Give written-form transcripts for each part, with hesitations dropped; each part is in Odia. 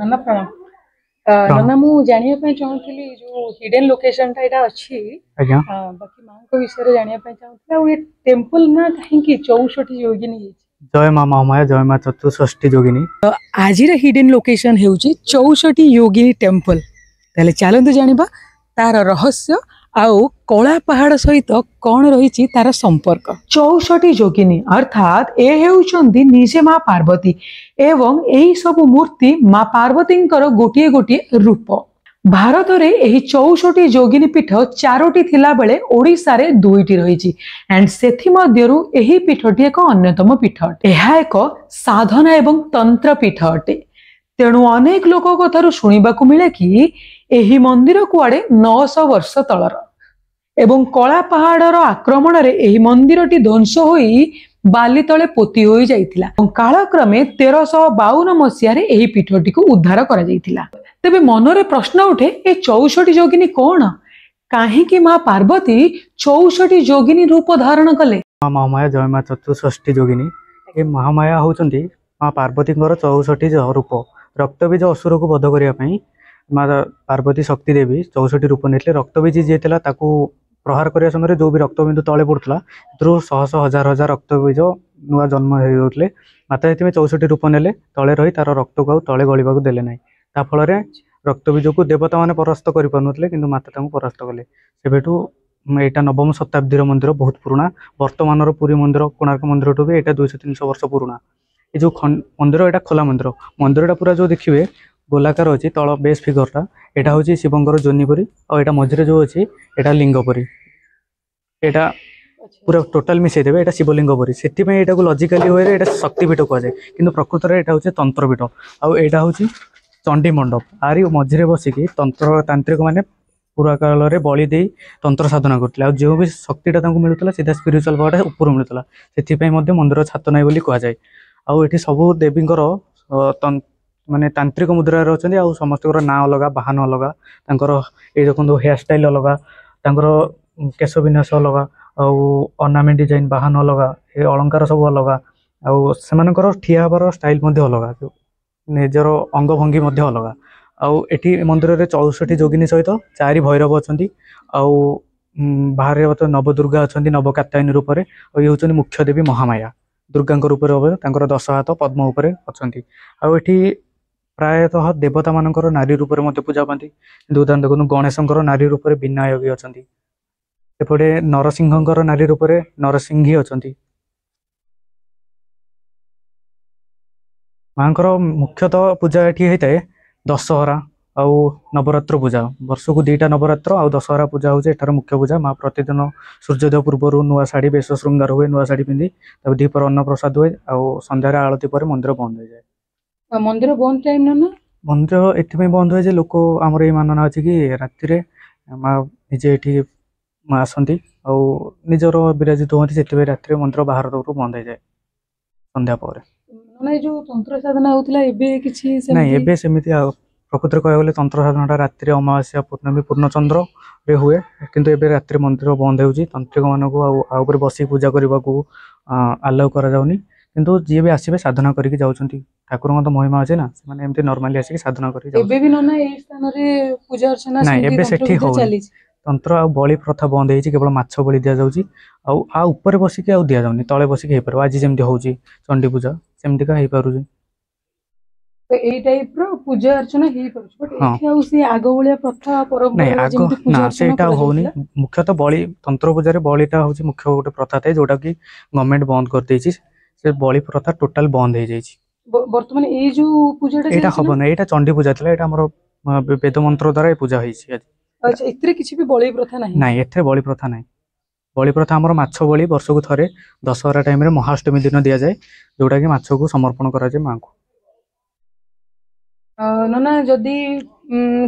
ନନା ପ୍ରଣାମ। ନନା, ମୁଁ ଜାଣିବା ପାଇଁ ଚାହୁଁଥିଲି ଯୋଉ ହିଡେନ୍ ଲୋକେସନଟା ଏଇଟା ଅଛି। ଆଜ୍ଞା। ବାକି ମାଙ୍କ ବିଷୟରେ ଜାଣିବା ପାଇଁ ଚାହୁଁଥିଲି, ଆଉ ଏ ଟେମ୍ପଲ ନା କାହିଁକି 64 ଯୋଗିନୀ ହେଇଛି? ଜୟ ମା ମହାମାୟା, ଜୟ ମା ଚତୁଷଷ୍ଠୀ ଯୋଗିନୀ। ଆଜିର ହିଡେନ୍ ଲୋକେସନ ହେଉଛି 64 ଯୋଗିନୀ ଟେମ୍ପଲ। ତାହେଲେ ଚାଲନ୍ତୁ ଜାଣିବା ତାର ରହସ୍ୟ ଆଉ କଳା ପାହାଡ଼ ସହିତ କ'ଣ ରହିଛି ତାର ସମ୍ପର୍କ। 64 ଯୋଗିନୀ ଅର୍ଥାତ୍ ଏ ହେଉଛନ୍ତି ନିଜେ ମା ପାର୍ବତୀ ଏବଂ ଏହି ସବୁ ମୂର୍ତ୍ତି ମା ପାର୍ବତୀଙ୍କର ଗୋଟିଏ ଗୋଟିଏ ରୂପ। ଭାରତରେ ଏହି 64 ଯୋଗିନୀ ପୀଠ 4ଟି ଥିଲାବେଳେ ଓଡ଼ିଶାରେ 2ଟି ରହିଛି, ଆଣ୍ଡ ସେଥିମଧ୍ୟରୁ ଏହି ପୀଠଟି ଏକ ଅନ୍ୟତମ ପୀଠ ଅଟେ। ଏହା ଏକ ସାଧନା ଏବଂ ତନ୍ତ୍ର ପୀଠ ଅଟେ। ତେଣୁ ଅନେକ ଲୋକ କଥାରୁ ଶୁଣିବାକୁ ମିଳେ କି ଏହି ମନ୍ଦିର କୁଆଡେ 900 ବର୍ଷ ତଳର ଏବଂ କଳା ପାହାଡର ଆକ୍ରମଣରେ ଏହି ମନ୍ଦିରଟି ଧ୍ୱଂସ ହୋଇ ବାଲି ତଳେ ପୋତି ହୋଇ ଯାଇଥିଲା ଏବଂ କାଳକ୍ରମେ 1352 ମସିହାରେ ଏହି ପୀଠଟିକୁ ଉଦ୍ଧାର କରାଯାଇଥିଲା। ତେବେ ମନରେ ପ୍ରଶ୍ନ ଉଠେ, ଏ 64 ଯୋଗିନୀ କଣ? କାହିଁକି ମା ପାର୍ବତୀ 64 ଯୋଗିନୀ ରୂପ ଧାରଣ କଲେ? ମା ମହାମାୟା, ଜୟ ମା ଚତୁଷଷ୍ଠୀ ଯୋଗିନୀ। ଏ ମହାମାୟା ହେଉଛନ୍ତି ମା ପାର୍ବତୀଙ୍କର 64 ରୂପ। ରକ୍ତବୀଜ ଅସୁରକୁ ବଧ କରିବା ପାଇଁ ମା ପାର୍ବତୀ ଶକ୍ତି ଦେବୀ 64 ରୂପ ନେଇଥିଲେ। ରକ୍ତବୀଜ ଯିଏ ଥିଲା, ତାକୁ ପ୍ରହାର କରିବା ସମୟରେ ଯେଉଁ ବି ରକ୍ତବିନ୍ଦୁ ତଳେ ପଡୁଥିଲା, ସେଥିରୁ ଶହ ଶହ ହଜାର ହଜାର ରକ୍ତବୀଜ ନୂଆ ଜନ୍ମ ହେଇଯାଉଥିଲେ। ମାତା ସେଥିପାଇଁ 64 ରୂପ ନେଲେ, ତଳେ ରହି ତାର ରକ୍ତକୁ ଆଉ ତଳେ ଗଳିବାକୁ ଦେଲେ ନାହିଁ। ତା ଫଳରେ ରକ୍ତବୀଜକୁ ଦେବତାମାନେ ପରାସ୍ତ କରିପାରୁନଥିଲେ, କିନ୍ତୁ ମାତା ତାଙ୍କୁ ପରାସ୍ତ କଲେ। ସେବେଠୁ ଏଇଟା ନବମ ଶତାବ୍ଦୀର ମନ୍ଦିର, ବହୁତ ପୁରୁଣା। ବର୍ତ୍ତମାନର ପୁରୀ ମନ୍ଦିର, କୋଣାର୍କ ମନ୍ଦିରଠୁ ବି ଏଇଟା 200-300 ବର୍ଷ ପୁରୁଣା। ଏ ଯେଉଁ ମନ୍ଦିର, ଏଇଟା ଖୋଲା ମନ୍ଦିର। ମନ୍ଦିରଟା ପୁରା ଯେଉଁ ଦେଖିବେ ଗୋଲାକାର ଅଛି, ତଳ ବେସ୍ ଫିଗରଟା ଏଇଟା ହେଉଛି ଶିବଙ୍କର ଯୋନି ପରି, ଆଉ ଏଇଟା ମଝିରେ ଯେଉଁ ଅଛି ଏଇଟା ଲିଙ୍ଗ ପରି। ଏଇଟା ପୁରା ଟୋଟାଲ ମିଶେଇ ଦେବେ, ଏଇଟା ଶିବଲିଙ୍ଗ ପରି। ସେଥିପାଇଁ ଏଇଟାକୁ ଲଜିକାଲି ୱେରେ ଏଇଟା ଶକ୍ତିପୀଠ କୁହାଯାଏ, କିନ୍ତୁ ପ୍ରକୃତରେ ଏଇଟା ହେଉଛି ତନ୍ତ୍ରପୀଠ। ଆଉ ଏଇଟା ହେଉଛି ଚଣ୍ଡୀ ମଣ୍ଡପ। ଆରି ମଝିରେ ବସିକି ତନ୍ତ୍ର ତାନ୍ତ୍ରିକ ମାନେ ପୁରା କାଳରେ ବଳି ଦେଇ ତନ୍ତ୍ର ସାଧନା କରୁଥିଲେ, ଆଉ ଯେଉଁ ବି ଶକ୍ତିଟା ତାଙ୍କୁ ମିଳୁଥିଲା ସିଧା ସ୍ପିରିଚୁଆଲ ପାୱାରଟା ଉପରୁ ମିଳୁଥିଲା। ସେଥିପାଇଁ ମଧ୍ୟ ମନ୍ଦିର ଛାତ ନାହିଁ ବୋଲି କୁହାଯାଏ। ଆଉ ଏଠି ସବୁ ଦେବୀଙ୍କର ମାନେ ତାନ୍ତ୍ରିକ ମୁଦ୍ରାରେ ଅଛନ୍ତି, ଆଉ ସମସ୍ତଙ୍କର ନାଁ ଅଲଗା, ବାହନ ଅଲଗା, ତାଙ୍କର ଏଇ ଦେଖନ୍ତୁ ହେୟାର ଷ୍ଟାଇଲ ଅଲଗା, ତାଙ୍କର କେଶ ବିନ୍ୟାସ ଅଲଗା, ଆଉ ଅର୍ଣ୍ଣାମେଣ୍ଟ ଡିଜାଇନ, ବାହନ ଅଲଗା, ଏ ଅଳଙ୍କାର ସବୁ ଅଲଗା, ଆଉ ସେମାନଙ୍କର ଠିଆ ହେବାର ଷ୍ଟାଇଲ ମଧ୍ୟ ଅଲଗା, ନିଜର ଅଙ୍ଗଭଙ୍ଗୀ ମଧ୍ୟ ଅଲଗା। ଆଉ ଏଠି ମନ୍ଦିରରେ 64 ଯୋଗିନୀ ସହିତ 4 ଭୈରବ ଅଛନ୍ତି, ଆଉ ବାହାରେ ବର୍ତ୍ତମାନ ନବଦୁର୍ଗା ଅଛନ୍ତି ନବକାତ୍ୟାୟନୀ ରୂପରେ, ଆଉ ଇଏ ହେଉଛନ୍ତି ମୁଖ୍ୟ ଦେବୀ ମହାମାୟା, ଦୁର୍ଗାଙ୍କ ରୂପରେ ତାଙ୍କର 10 ହାତ ପଦ୍ମ ଉପରେ ଅଛନ୍ତି। ଆଉ ଏଠି ପ୍ରାୟତଃ ଦେବତାମାନଙ୍କର ନାରୀ ରୂପରେ ମଧ୍ୟ ପୂଜା ପାଆନ୍ତି। ଉଦାହରଣ ଦେଖନ୍ତୁ, ଗଣେଶଙ୍କର ନାରୀ ରୂପରେ ବିନାୟକୀ ଅଛନ୍ତି, ଏପଟେ ନରସିଂହଙ୍କର ନାରୀ ରୂପରେ ନରସିଂହୀ ଅଛନ୍ତି। ମାଙ୍କର ମୁଖ୍ୟତଃ ପୂଜା ଏଠି ହେଇଥାଏ ଦଶହରା ଆଉ ନବରାତ୍ର ପୂଜା। ବର୍ଷକୁ 2ଟା ନବରାତ୍ର ଆଉ ଦଶହରା ପୂଜା ହେଉଛି ଏଠାର ମୁଖ୍ୟ ପୂଜା। ମା ପ୍ରତିଦିନ ସୂର୍ଯ୍ୟୋଦୟ ପୂର୍ବରୁ ନୂଆ ଶାଢ଼ୀ, ବେଶ ଶୃଙ୍ଗାର ହୁଏ, ନୂଆ ଶାଢ଼ୀ ପିନ୍ଧି, ତାପରେ ଦ୍ୱିପହର ଅନ୍ନପ୍ରସାଦ ହୁଏ, ଆଉ ସନ୍ଧ୍ୟାରେ ଆଳତି ପରେ ମନ୍ଦିର ବନ୍ଦ ହେଇଯାଏ। ମନ୍ଦିର ବନ୍ଦ ଟାଇମ୍ ନା? ମନ୍ଦିର ଏଥିପାଇଁ ବନ୍ଦ ହୁଏ ଯେ ଲୋକ, ଆମର ଏଇ ମାନନା ଅଛି କି ରାତିରେ ମା ନିଜେ ଏଠି ଆସନ୍ତି ଆଉ ନିଜର ବିରାଜିତ ହୁଅନ୍ତି। ସେଥିପାଇଁ ରାତିରେ ମନ୍ଦିର ବାହାର ତରଫରୁ ବନ୍ଦ ହେଇଯାଏ ସନ୍ଧ୍ୟା ପରେ। ମାନେ ଯୋଉ ତନ୍ତ୍ର ସାଧନା ହଉଥିଲା, ଏବେ କିଛି? ନାଇଁ, ଏବେ ସେମିତି ଆଉ ପ୍ରକୃତରେ କହିବାକୁ ଗଲେ ତନ୍ତ୍ର ସାଧନାଟା ରାତିରେ ଅମାବାସ୍ୟା, ପୂର୍ଣ୍ଣମୀ, ପୂର୍ଣ୍ଣଚନ୍ଦ୍ରରେ ହୁଏ, କିନ୍ତୁ ଏବେ ରାତିରେ ମନ୍ଦିର ବନ୍ଦ ହେଉଛି। ତାନ୍ତ୍ରିକମାନଙ୍କୁ ଆଉ ଆଉ ଉପରେ ବସିକି ପୂଜା କରିବାକୁ ଆଲାଉ କରାଯାଉନି, କିନ୍ତୁ ଯିଏ ବି ଆସିବେ ସାଧନା କରିକି ଯାଉଛନ୍ତି। ଠାକୁରଙ୍କ ତ ମହିମା ଅଛି ନା, ସେମାନେ ଏମିତି ନର୍ମାଲି ଆସିକି ସାଧନା କରିକି। ଏବେ ବି ନନା ଏଇ ସ୍ଥାନରେ ପୂଜା ଅର୍ଚ୍ଚନା? ନାଇଁ, ଏବେ ସେଠି ହଉନି ତନ୍ତ୍ର, ଆଉ ବଳି ପ୍ରଥା ବନ୍ଦ ହେଇଛି। କେବଳ ମାଛ ବଳି ଦିଆଯାଉଛି, ଆଉ ଆ ଉପରେ ବସିକି ଆଉ ଦିଆଯାଉନି, ତଳେ ବସିକି ହେଇପାରିବ। ଆଜି ଯେମିତି ହଉଛି ଚଣ୍ଡୀ ପୂଜା, ସେମିତିକା ହେଇପାରୁଛି। ତ ଏଇ ଟାଇପ ର ପୂଜା ଅର୍ଚ୍ଚନା ହେଇପାରୁଛି, ବଟ୍ ଏଠି ଆଉ ସେ ଆଗ ଭଳିଆ ପ୍ରଥା ନାଇଁ, ପରମ୍ପରା ଆଗ ଯେମିତି ନା ପୂଜା ଅର୍ଚ୍ଚନା ସେଇଟା ଆଉ ହଉନି। କରାଯାଉଥିଲା। ମୁଖ୍ୟତଃ ବଳି, ତନ୍ତ୍ର ପୂଜାରେ ବଳିଟା ହଉଛି ମୁଖ୍ୟ ଗୋଟେ ପ୍ରଥା ଥାଏ, ଯୋଉଟା କି ଗଭର୍ଣ୍ଣମେଣ୍ଟ ବନ୍ଦ କରିଦେଇଛି। ସେ ବଳି ପ୍ରଥା ଟୋଟାଲ ବନ୍ଦ ହେଇଯାଇଛି। ବର୍ତ୍ତମାନ ଏଇ ଯୋଉ ପୂଜାଟା ଏଇଟା ଚାଲିଛି ହବ ନା? ନା, ଏଇଟା ଚଣ୍ଡୀ ପୂଜା ଥିଲା। ଏଇଟା ଆମର ବେଦ ମନ୍ତ୍ର ଦ୍ୱାରା ଏ ପୂଜା ହେଇଛି ଆଜି। ଆଚ୍ଛା, ଏଥିରେ କିଛି ବି ବଳି ପ୍ରଥା ନାହିଁ? ନାଇଁ, ଏଥିରେ ବଳି ପ୍ରଥା ନାହିଁ। ବଳି ପ୍ରଥା ଆମର ମାଛ ବଳି ବର୍ଷକୁ ଥରେ ଦଶହରା ଟାଇମରେ ମହାଷ୍ଟମୀ ଦିନ ଦିଆଯାଏ, ଯୋଉଟା କି ମାଛକୁ ସମର୍ପଣ କରାଯାଏ ମାଙ୍କୁ। ନନା, ଯଦି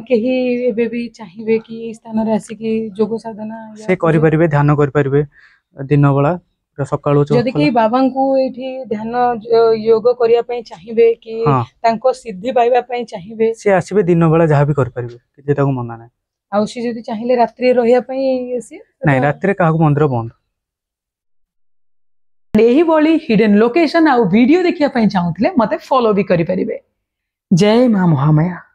କେହି ଏବେ ବି ଚାହିଁବେ କି ଏଇ ସ୍ଥାନରେ ଆସିକି ଯୋଗ ସାଧନା ସେ କରିପାରିବେ, ଧ୍ୟାନ କରିପାରିବେ ଦିନ ବେଳା ପୁରା ସକାଳୁ ଯଦି କେହି ବାବାଙ୍କୁ ଏଇଠି ଧ୍ୟାନ ଯୋଗ କରିବା ପାଇଁ ଚାହିଁବେ କି ତାଙ୍କ ସିଦ୍ଧି ପାଇବା ପାଇଁ ଚାହିଁବେ? ସେ ଆସିବେ, ଦିନ ବେଳା ଯାହା ବି କରିପାରିବେ, କିଛି ତାକୁ ମନା ନାହିଁ। ଆଉ ସେ ଯଦି ଚାହିଁଲେ ରାତିରେ ରହିବା ପାଇଁ ସିଏ? ନାଇଁ, ରାତିରେ କାହାକୁ ମନ୍ଦିର ବନ୍ଦ। ଏହିଭଳି ହିଡେନ୍ ଲୋକେସନ ଆଉ ଭିଡିଓ ଦେଖିବା ପାଇଁ ଚାହୁଁଥିଲେ ମତେ ଫଲୋ ବି କରିପାରିବେ। ଜୟ ମା ମହାମାୟା।